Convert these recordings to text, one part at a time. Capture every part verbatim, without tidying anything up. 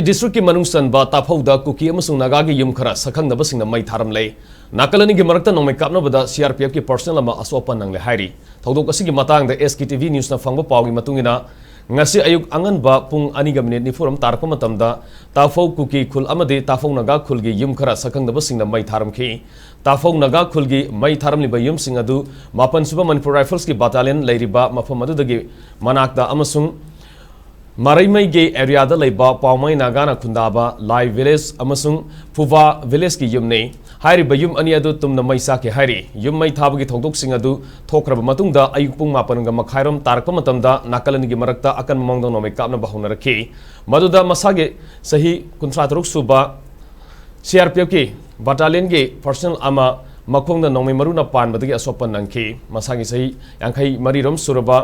ꯗꯤꯁꯇ꯭ꯔꯤꯛꯀꯤ ꯃꯅꯨꯡ ꯆꯟꯕ ꯇꯥꯐꯧꯗ ꯀꯨꯀꯤ ꯑꯃꯁꯨꯡ ꯅꯥꯒꯥꯒꯤ ꯌꯨꯝ ꯈꯔ ꯁꯛꯈꯪꯗꯕꯁꯤꯡꯅ ꯃꯩ ꯊꯥꯔꯝꯂꯦ꯫ ꯅꯥꯀꯜ ꯑꯅꯤꯒꯤ ꯃꯔꯛꯇ ꯅꯣꯡꯃꯩ ꯀꯥꯞꯅꯕꯗ ꯁꯤ ꯑꯥꯔ ꯄꯤ ꯑꯦꯐꯀꯤ ꯄꯔꯁꯅꯦꯜ ꯑꯃ ꯑꯁꯣꯛ ꯑꯄꯟ ꯅꯪꯂꯦ ꯍꯥꯏꯔꯤ꯫ ꯊꯧꯗꯣꯛ ꯑꯁꯤꯒꯤ ꯃꯇꯥꯡꯗ ꯑꯦꯁ ꯀꯦ ꯇꯤ ꯚꯤ ꯅ꯭ꯌꯨꯁꯅ ꯐꯪꯕ ꯄꯥꯎꯒꯤ ꯃꯇꯨꯡ ꯏꯟꯅ, ꯉꯁꯤ ꯑꯌꯨꯛ ꯑꯉꯟꯕ ꯄꯨꯡ ꯑꯅꯤꯒ ꯃꯤꯅꯤꯠ ꯅꯤꯐꯨ ꯔꯣꯝ ꯇꯥꯔꯛꯄ ꯃꯇꯝꯗ ꯇꯥꯐꯧ ꯀꯨꯀꯤ ꯈꯨꯜ ꯑꯃꯗꯤ ꯇꯥꯐꯧ ꯅꯥꯒꯥ ꯈꯨꯜꯒꯤ ꯌꯨꯝ ꯈꯔ ꯁꯛꯈꯪꯗꯕꯁꯤꯡꯅ ꯃꯩ ꯊꯥꯔꯝꯈꯤ꯫ ꯇꯥꯐꯧ ꯅꯥꯒꯥ ꯈꯨꯜꯒꯤ ꯃꯩ ꯊꯥꯔꯝꯂꯤꯕ ꯌꯨꯝꯁꯤꯡ ꯑꯗꯨ ꯃꯥꯄꯟ ꯁꯨꯕ ꯃꯅꯤꯄꯨꯔ ꯔꯥꯏꯐꯜꯁꯀꯤ ꯕꯥꯇꯥꯂꯤꯌꯟ ꯂꯩꯔꯤꯕ ꯃꯐꯝ ꯑꯗꯨꯗꯒꯤ ꯃꯅꯥꯛꯇ ꯑꯃꯁꯨꯡ ꯃꯔꯩꯃꯩꯒꯤ ꯑꯦꯔꯤꯌꯥꯗ ꯂꯩꯕ ꯄꯥꯎꯃꯩ ꯅꯥꯒꯥꯅ ꯈꯨꯟꯗꯥꯕ ꯂꯥꯏ ꯚꯤꯂꯦꯖ ꯑꯃꯁꯨꯡ ꯐꯨꯕꯥ ꯚꯤꯂꯦꯖꯀꯤ ꯌꯨꯝꯅꯤ꯫ ꯍꯥꯏꯔꯤꯕ ꯌꯨꯝ ꯑꯅꯤ ꯑꯗꯨ ꯇꯨꯝꯅ ꯃꯩ ꯆꯥꯛꯈꯤ ꯍꯥꯏꯔꯤ꯫ ꯌꯨꯝ ꯃꯩ ꯊꯥꯕꯒꯤ ꯊꯧꯗꯣꯛꯁꯤꯡ ꯑꯗꯨ ꯊꯣꯛꯈ꯭ꯔꯕ ꯃꯇꯨꯡꯗ ꯑꯌꯨꯛ ꯄꯨꯡ ꯃꯥꯄꯟꯒ ꯃꯈꯥꯏꯔꯣꯝ ꯇꯥꯔꯛꯄ ꯃꯇꯝꯗ ꯅꯥꯀꯜ ꯑꯅꯤꯒꯤ ꯃꯔꯛꯇ ꯑꯀꯟꯕ ꯃꯑꯣꯡꯗ ꯅꯣꯡꯃꯩ ꯀꯥꯞꯅꯕ ꯍꯧꯅꯔꯛꯈꯤ꯫ ꯃꯗꯨꯗ ꯃꯁꯥꯒꯤ ꯆꯍꯤ ꯀꯨꯟꯊ꯭ꯔꯥ ꯇꯔꯨꯛ ꯁꯨꯕ ꯁꯤ ꯑꯥꯔ ꯄꯤ ꯑꯦꯐꯀꯤ ꯕꯥꯇꯥꯂꯤꯌꯟꯒꯤ ꯄꯔꯁꯅꯦꯜ ꯑꯃ ꯃꯈꯣꯡꯗ ꯅꯣꯡꯃꯩ ꯃꯔꯨꯅ ꯄꯥꯟꯕꯗꯒꯤ ꯑꯁꯣꯛꯄ ꯅꯪꯈꯤ꯫ ꯃꯁꯥꯒꯤ ꯆꯍꯤ ꯌꯥꯡꯈꯩ ꯃꯔꯤꯔꯣꯝ ꯁꯨꯔꯕ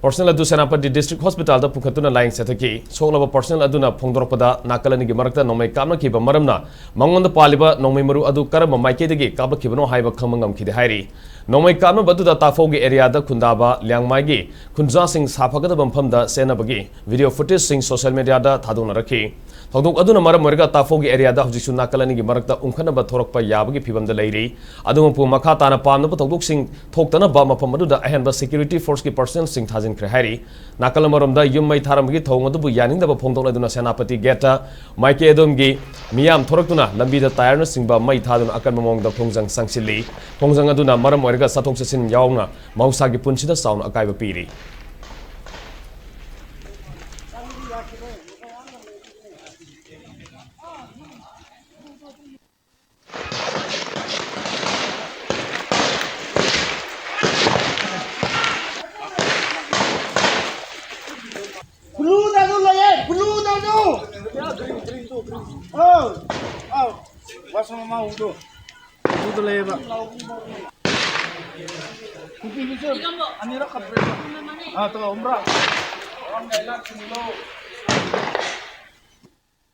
ꯄꯔꯁꯅꯦꯜ ꯑꯗꯨ ꯁꯦꯅꯥꯄꯇꯤ ꯗꯤꯁꯇ꯭ꯔꯤꯛ ꯍꯣꯁꯄꯤꯇꯥꯜꯗ ꯄꯨꯈꯠꯇꯨꯅ ꯂꯥꯌꯦꯡ ꯆꯠꯊꯈꯤ꯫ ꯁꯣꯛꯂꯕ ꯄꯔꯁꯅꯦꯜ ꯑꯗꯨꯅ ꯐꯣꯡꯗꯣꯔꯛꯄꯗ ꯅꯥꯀꯜ ꯑꯅꯤꯒꯤ ꯃꯔꯛꯇ ꯅꯣꯡꯃꯩ ꯀꯥꯞꯅꯈꯤꯕ ꯃꯔꯝꯅ ꯃꯉꯣꯟꯗ ꯄꯥꯜꯂꯤꯕ ꯅꯣꯡꯃꯩ ꯃꯔꯨ ꯑꯗꯨ ꯀꯔꯝꯕ ꯃꯥꯏꯀꯩꯗꯒꯤ ꯀꯥꯞꯂꯛꯈꯤꯕꯅꯣ ꯍꯥꯏꯕ ꯈꯪꯕ ꯉꯝꯈꯤꯗꯦ ꯍꯥꯏꯔꯤ꯫ ꯅꯣꯡꯃꯩ ꯀꯥꯞꯅꯕ ꯑꯗꯨꯗ ꯇꯥꯐꯧꯒꯤ ꯑꯦꯔꯤꯌꯥꯗ ꯈꯨꯟꯗꯥꯕ ꯂꯤꯌꯥꯡꯃꯥꯏꯒꯤ ꯈꯨꯟꯖꯥꯁꯤꯡ ꯁꯥꯐꯒꯗꯕ ꯃꯐꯝꯗ ꯆꯦꯟꯅꯕꯒꯤ ꯚꯤꯗꯤꯑꯣ ꯐꯨꯇꯦꯖꯁꯤꯡ ꯁꯣꯁꯤꯌꯦꯜ ꯃꯤꯗꯤꯌꯥꯗ ꯊꯥꯗꯣꯛꯅꯔꯛꯈꯤ꯫ ꯊꯧꯗꯣꯛ ꯑꯗꯨꯅ ꯃꯔꯝ ꯑꯣꯏꯔꯒ ꯇꯥꯐꯧꯒꯤ ꯑꯦꯔꯤꯌꯥꯗ ꯍꯧꯖꯤꯛꯁꯨ ꯅꯥꯀꯜ ꯑꯅꯤꯒꯤ ꯃꯔꯛꯇ ꯎꯪꯈꯠꯅꯕ ꯊꯣꯔꯛꯄ ꯌꯥꯕꯒꯤ ꯐꯤꯕꯝꯗ ꯂꯩꯔꯤ꯫ ꯑꯗꯨꯃꯛꯄꯨ ꯃꯈꯥ ꯇꯥꯅ ꯄꯥꯝꯅꯕ ꯊꯧꯗꯣꯛꯁꯤꯡ ꯊꯣꯛꯇꯅꯕ ꯃꯐꯝ ꯑꯗꯨꯗ ꯑꯍꯦꯟꯕ ꯁꯦꯀ꯭ꯌꯨꯔꯤꯇꯤ ꯐꯣꯔꯁꯀꯤ ꯄꯔꯁꯅꯦꯜꯁꯤꯡ ꯊꯥꯖꯤꯟꯈ꯭ꯔꯦ ꯍꯥꯏꯔꯤ꯫ ꯅꯥꯀꯜ ꯑꯃꯔꯣꯝꯗ ꯌꯨꯝ ꯃꯩ ꯊꯥꯔꯝꯕꯒꯤ ꯊꯧꯑꯣꯡ ꯑꯗꯨꯕꯨ ꯌꯥꯅꯤꯡꯗꯕ ꯐꯣꯡꯗꯣꯛꯂꯗꯨꯅ ꯁꯦꯅꯥꯄꯇꯤ ꯒꯦꯠꯇ ꯃꯥꯏꯀꯩ ꯑꯗꯣꯝꯒꯤ ꯃꯤꯌꯥꯝ ꯊꯣꯔꯛꯇꯨꯅ ꯂꯝꯕꯤꯗ ꯇꯥꯌꯔꯅꯆꯤꯡꯕ ꯃꯩ ꯊꯥꯗꯨꯅ ꯑꯀꯟꯕ ꯃꯑꯣꯡꯗ ꯈꯣꯡꯖꯪ ꯆꯪꯁꯤꯜꯂꯤ꯫ ꯈꯣꯡꯖꯪ ꯑꯗꯨꯅ ꯃꯔꯝ ꯑꯣꯏꯔꯒ ꯆꯠꯊꯣꯛ ꯆꯠꯁꯤꯟ ꯌꯥꯎꯅ ꯃꯍꯧꯁꯥꯒꯤ ꯄꯨꯟꯁꯤꯗ ꯆꯥꯎꯅ ꯑꯀꯥꯏꯕ ꯄꯤꯔꯤ꯫ ꯕ꯭ꯂꯨꯗ ꯑꯗꯨ ꯂꯩꯌꯦ, ꯕ꯭ꯂꯨꯗ ꯑꯗꯨ꯫ ꯑꯧ, ꯑꯧ꯫ ꯋꯥꯁꯔꯨꯝ ꯑꯃ ꯎꯗꯣ꯫ ꯑꯗꯨꯗ ꯂꯩꯌꯦꯕ꯫ ꯅꯨꯄꯤꯒꯤꯁꯨ ꯑꯅꯤꯔꯛ ꯀꯞꯄꯦ꯫ ꯑꯥ, ꯇꯣ, ꯑꯍꯨꯝꯔꯛ꯫